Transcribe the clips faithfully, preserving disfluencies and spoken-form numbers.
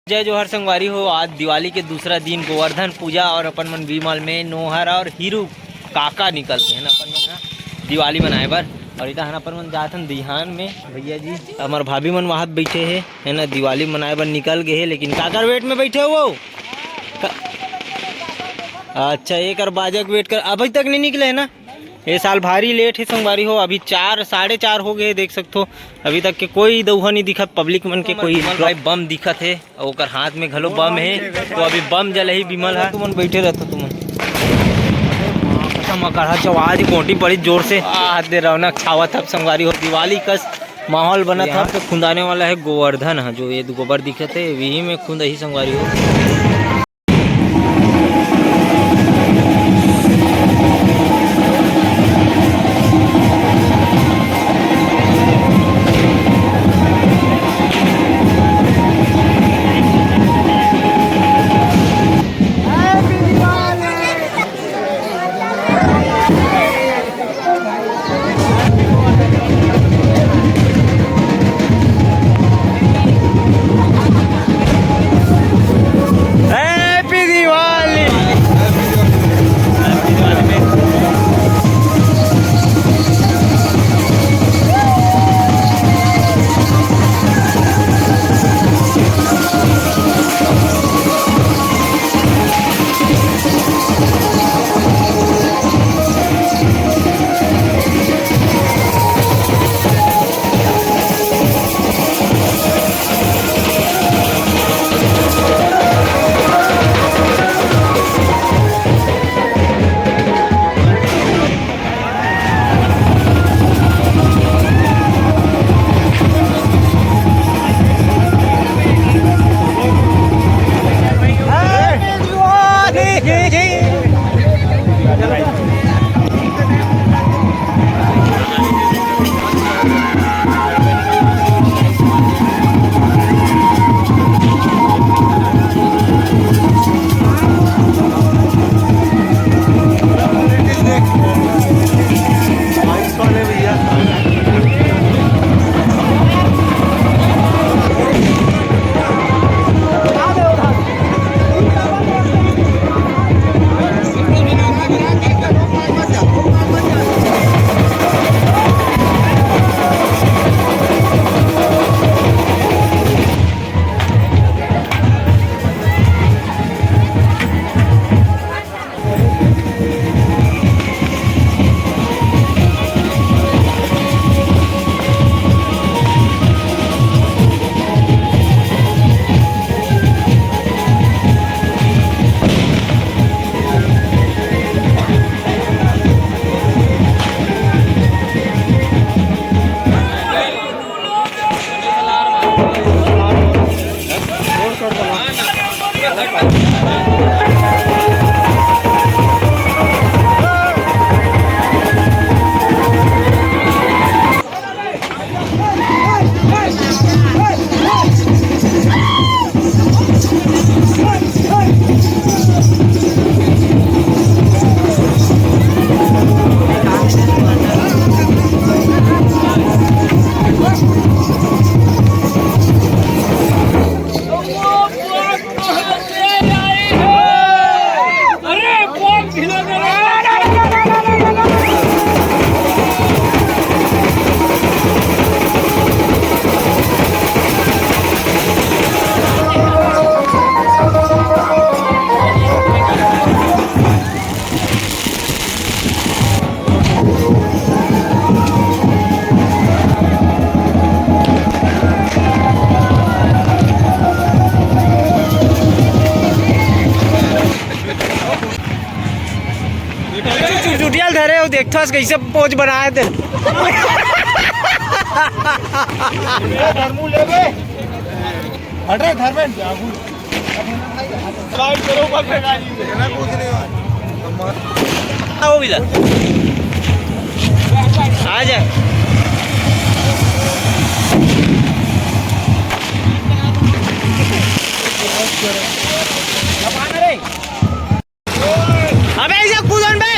जय जोहार संगवारी हो, आज दिवाली के दूसरा दिन, गोवर्धन पूजा, और अपन मन विमल में नोहर और हीरू काका निकल के है ना, अपन मन ह दिवाली मनाए बर। और इधर अपन मन जात हन दिहान में, भैया जी, हमार भाभी मन वहां बैठे हे, है ना, दिवाली मनाए बर निकल गए हे, लेकिन काकर वेट में बैठे हो? का-, अच्छा, एक और बाजा के वेट कर, अभी तक नहीं निकले है ना? ये साल भारी लेट है संगवारी हो, अभी चार, साढ़े चार हो गए, देख सकते हो, अभी तक के कोई दउहा नहीं दिखत, पब्लिक मन के कोई भाई बम दिखत है, और ओकर हाथ में घलो बम है, तो अभी बम जलही विमल है। तुमन बैठे रहते तुमन। कसम, अकड़हा चो आज गोटी पड़ी जोर से। आ, दे रौनक छावत अब संगवारी हो, दिवाली कस माहौल बनत है। यहाँ पे खुंदाने वाला है गोवर्धन है, जो ये गोबर दिखत है, वही में खुंदही संगवारी हो। Happy Diwali! चुटियाल धरे हो, देखथस कैसे पोज बनाए दे। धर्मू लेबे। हट रे धर्मेंद्र। साइड करो, ऊपर फेंका जी। ना कुछ नहीं हुआ। आओ बिला। आ जा। अबे ऐसे कूदन बे।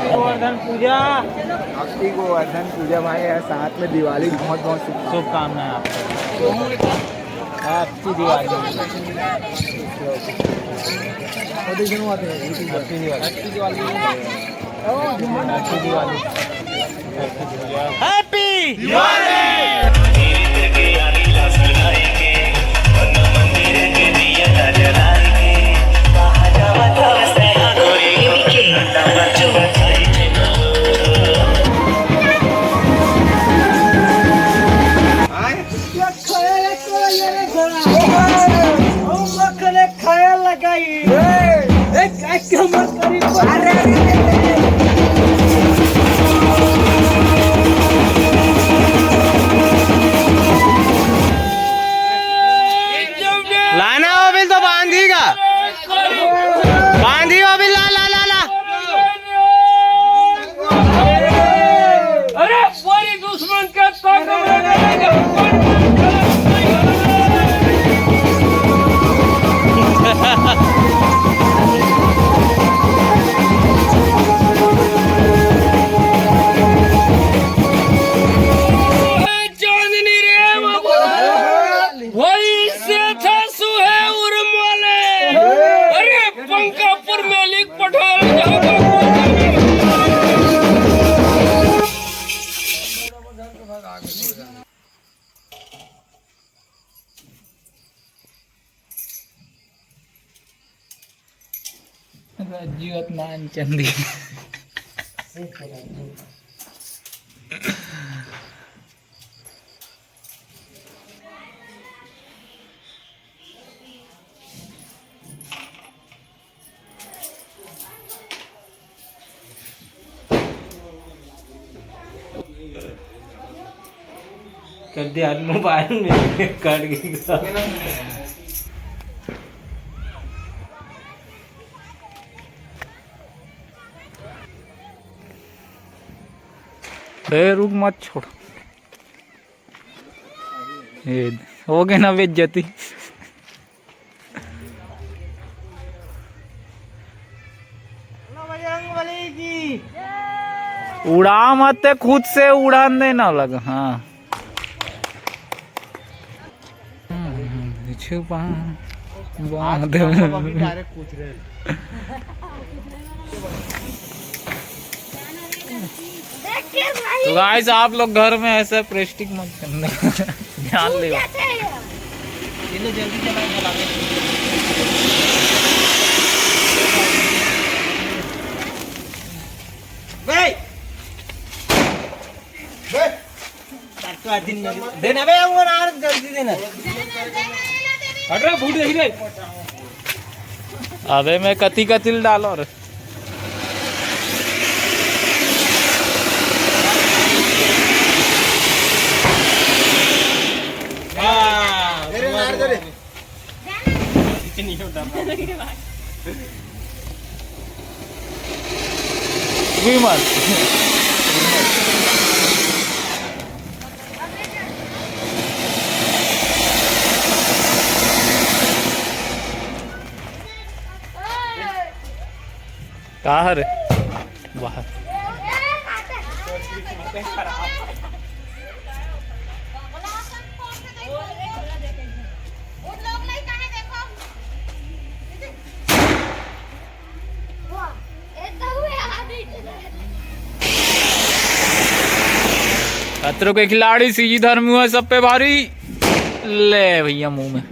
गोवर्धन पूजा। Happy गोवर्धन पूजा भाई, और साथ में दिवाली बहुत बहुत शुभकामनाएं। शुभकामनाएं आपको। Happy Diwali. Happy Diwali. Happy Diwali. Happy Diwali. Happy Diwali. खाया लगाई। ए, ए, ए, हमर करीब। अरे, अरे, अरे, अरे। लाना हो बिल तो बांधी का। बांधी हो बिल, ला, ला, ला, ला। अरे, पूरी दुश्मन के तंग में चांदनी रे बाबा, वही से था सुहे उर्मले। अरे, पंकापुर में लिख पठार। रज्जु अत मान चंदी। कर दिया मोबाइल में, कट गई। ए, रुक, मत छोड़। ए, हो गए ना बेइज्जती। उड़ा मत, ते खुद से उड़ान देना लग। हाँ। हम्म, छुपा। आज बांध। हम अभी डायरेक्ट पूछ रहे हैं। तो गाइस, आप लोग घर में ऐसा प्रेस्टिक मत करना। ध्यान ले। ये लो, जल्दी चला, चला दे। बे! बे! देना बे, वो ना, जल्दी देना। हट रे, भूत देख रे। अबे, मैं कति कतिल डालो रे। हाँ। दे रे, मार दे रे। रुई मार। का हरे? वाह। खतरों के खिलाड़ी सीजी धर्म हुआ सब पे भारी। ले भैया मुंह में।